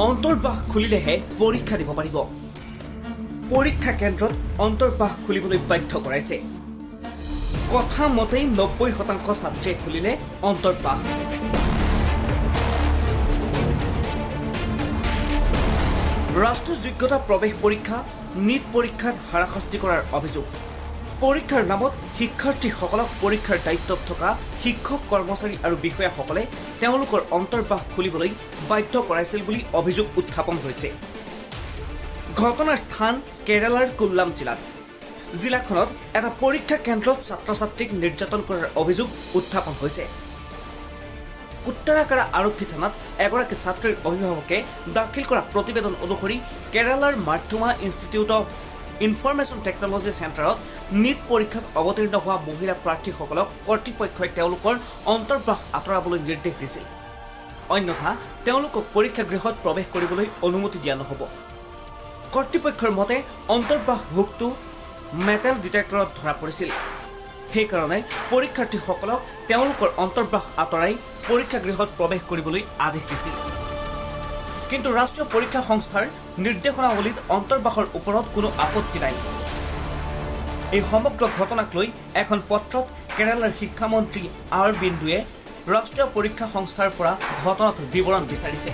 অন্তৰ্বাস খুলিলেহে পৰীক্ষা দিব পাৰিব। পৰীক্ষা কেন্দ্ৰত অন্তৰ্বাস খুলিবলৈ বাধ্য কৰাইছে। কথা মতেই 90% ছাত্ৰীয়ে খুলিলে অন্তৰ্বাস। ৰাষ্ট্ৰীয় যোগ্যতা প্ৰৱেশ পৰীক্ষা নীট পৰীক্ষাত হাৰাশাস্তি কৰাৰ অভিযোগ। পৰীক্ষাৰ নামত শিক্ষাৰ্থীসকলক পৰীক্ষাৰ দায়িত্বত থকা শিক্ষক, কৰ্মচাৰী আৰু বিষয়াসকলে তেওঁলোকৰ অন্তৰ্বাস খুলিবলৈ বাধ্য কৰাইছিল বুলি অভিযোগ উত্থাপন হৈছে। ঘটনাৰ স্থান কেৰালাৰ কোল্লাম জিলাত। জিলাখনত এটা পৰীক্ষা কেন্দ্ৰত ছাত্ৰ ছাত্ৰীক নিৰ্যাতন কৰাৰ অভিযোগ উত্থাপন হৈছে। কোট্টাৰাকাৰা আৰক্ষী থানাত এগৰাকী ছাত্ৰীৰ অভিভাৱকে দাখিল কৰা প্ৰতিবেদন অনুসৰি কেৰালাৰ মাৰ্থোমা ইনষ্টিটিউট অৱ ইনফৰমেশ্যন টেকনলজি চেণ্টাৰত নীট পৰীক্ষাত অৱতীৰ্ণ হোৱা মহিলা প্ৰাৰ্থীসকলক কৰ্তৃপক্ষই তেওঁলোকৰ অন্তৰ্বাস আঁতৰাবলৈ নিৰ্দেশ দিছিল, অন্যথা তেওঁলোকক পৰীক্ষাগৃহত প্ৰৱেশ কৰিবলৈ অনুমতি দিয়া নহ'ব। কৰ্তৃপক্ষৰ মতে অন্তৰ্বাস হুকটো মেটেল ডিটেক্টৰত ধৰা পৰিছিল। সেইকাৰণে পৰীক্ষাৰ্থীসকলক তেওঁলোকৰ অন্তৰ্বাস আঁতৰাই পৰীক্ষাগৃহত প্ৰৱেশ কৰিবলৈ আদেশ দিছিল। কিন্তু ৰাষ্ট্ৰীয় পৰীক্ষা সংস্থাৰ নিৰ্দেশনাৱলীত অন্তৰ্বাসৰ ওপৰত কোনো আপত্তি নাই। এই সমগ্ৰ ঘটনাক লৈ এখন পত্ৰত কেৰালাৰ শিক্ষামন্ত্ৰী আৰ বিন্দুৱে ৰাষ্ট্ৰীয় পৰীক্ষা সংস্থাৰ পৰা ঘটনাটোৰ বিৱৰণ বিচাৰিছে।